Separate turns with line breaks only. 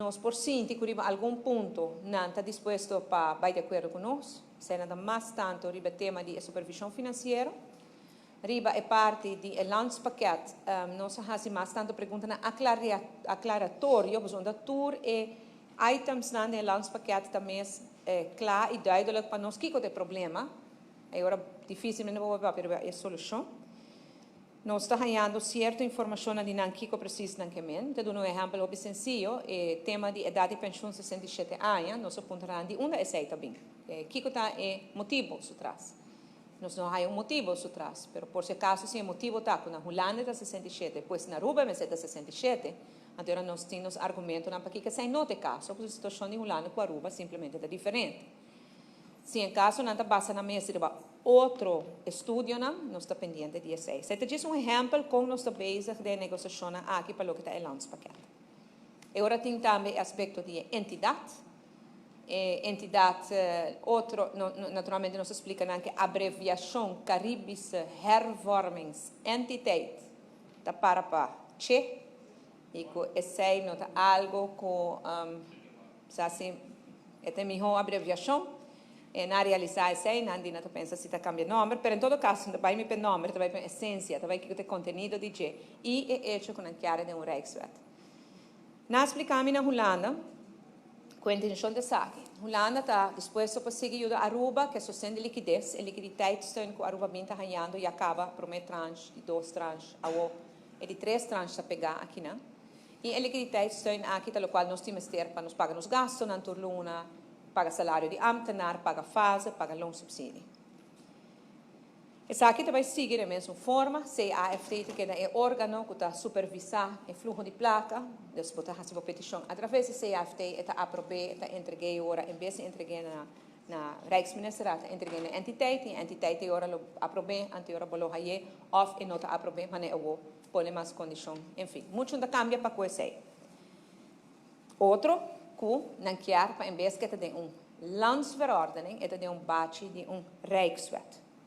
Nos por sinti ku riba algun punto nan ta dispuesto pa bai di akuerdo ku nos. Esei nan ta mas tantu riba e tema di e supervishon finansiero. Riba e parti di e landspakket nos a hasi mas tantu preguntanan aklaratorio pasobra tur e itemsnan den e landspakket ta mes kla i duidelijk pa nos kiko ta e problema. E ora difisilmente bo por papia riba e solushon. Nos ta hañando sierto informashonnan di nan kiko presis nan ke men. Ta duna un ehèmpel hopi sensiyo, e tema di edat di penshun 67 aña, nos a puntra nan di unda esei ta bin. Kiko ta e motibu su tras? Nos no haña un motibu su tras, pero por si akaso si e motibu ta ku na Hulanda ta 67, pues na Aruba mester ta 67, anto ora nos tin nos argumentonan pakiko esei no ta e kaso, pasobra situashon di Hulanda ku Aruba simplemente ta diferente. Si en kaso nan ta basa nan mes riba otro estudionan, nos ta pendiente di esei. Esei ta djis un ehèmpel kon nos ta bezig den e negosiashonnan aki pa loke ta e landspakket. E ora tin tambe e aspekto di e entidat. E entidat otro, naturalmente nos ta splika nan ku e abreviashon Caribische Hervormingsentiteit ta para pa che i ku esei no ta algu ku Sa si e ta e mihó abreviashon. E na realisá esei, nan di nan ta pensa si ta kambia nòmber, pero en todo kaso no ta bai mi p'e nòmber, ta bai p'e esensia, ta bai kiko ta e kontenido di dje i e echo ku nan kier den un Rijkswet. Nan a splika mi na Hulanda ku e intenshon ta esaki. Hulanda ta dispuesto pa sigui yuda Aruba ku e sosten di likides, e likiditeitssteun ku Aruba bin ta hañando ya kaba promé tranche, di dos tranche, awo e di tres tranche ta pegá akinan. I e likiditeitssteun aki ta lokual nos tin mester pa nos paga nos gastunan tur luna, paga salario di ámtenar, paga fase, paga loonsubsidie. Esaki ta bai sigui den mesun forma, CAFT ta keda e órgano ku ta supervisá e fluho di plaka, dus bo ta hasi bo petishon atraves di CAFT, e ta aprob'é, e ta entreg'é e ora en bes di entreg'é na na Rijksministerraad, ta entreg'é na entiteit i e entiteit e ora lo aprob'é, anto e ora bo lo hay'é òf e no ta aprob'é, manera awor. Pone mas kondishon, enfin, muchu no ta kambia pa ku esei. Otro ku nan kier pa en bes ku e ta den un landsverordening, e ta den un bachi di un rijkswet.